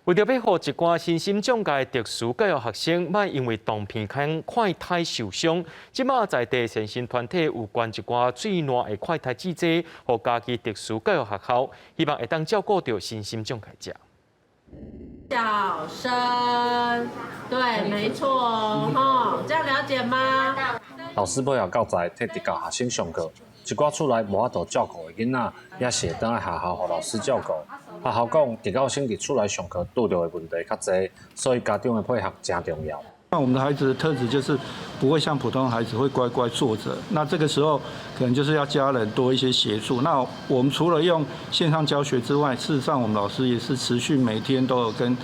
為著欲予一寡身心障礙特殊教育學生，莫因為動鼻空快篩受傷，這馬在地善心團體有捐一寡喙瀾的快篩試劑，予嘉義特殊教育學校，希望會當照顧著身心障礙者。小聲，對，沒錯，吼，這樣了解嗎？老師配合教材替特教學生上課，一寡厝內無法度照顧的囡仔，也是會轉來學校予老師照顧。學校講，特教生佇厝內上課拄著的問題較濟，所以家長的配合誠重要。那我們的孩子的特質就是不會像普通孩子會乖乖坐着，那這個時候可能就是要家人多一些協助。那我們除了用線上教學之外，事實上我們老師也是持續每天都有跟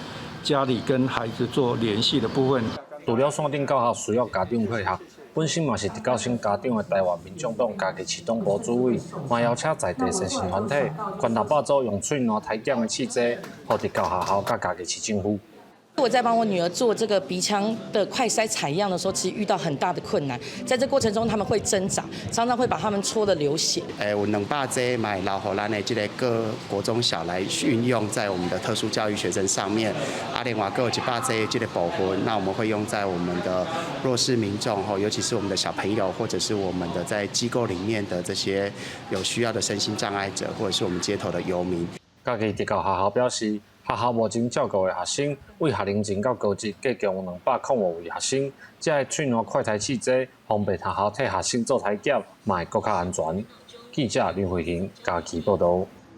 家裡跟孩子做聯繫的部分。除了線頂教學需要家長配合，本身嘛是特教生家長的台灣民眾黨嘉義市黨部主委，嘛邀請在地善心團體捐600組用喙瀾篩檢的試劑，予特教學校佮嘉義市政府。我在幫我女兒做這個鼻腔的快篩採樣的時候，其實遇到很大的困難。在這過程中，他們會掙扎，常常會把他們戳得流血。有200劑嘛留予咱的這个各國中小來運用在我們的特殊教育學生上面。啊，另外閣有100劑這个部分，那我們會用在我們的弱勢民眾吼，尤其是我們的小朋友，或者是我們的在機構裡面的這些有需要的身心障礙者，或者是我們街頭的遊民。嘉義特教學校表示，學校目前照顧的學生，對學齡前到高職，計共有205位學生。這个喙瀾快篩試劑，方便學校替學生做篩檢，嘛會閣較安全。記者林慧婷嘉義報導。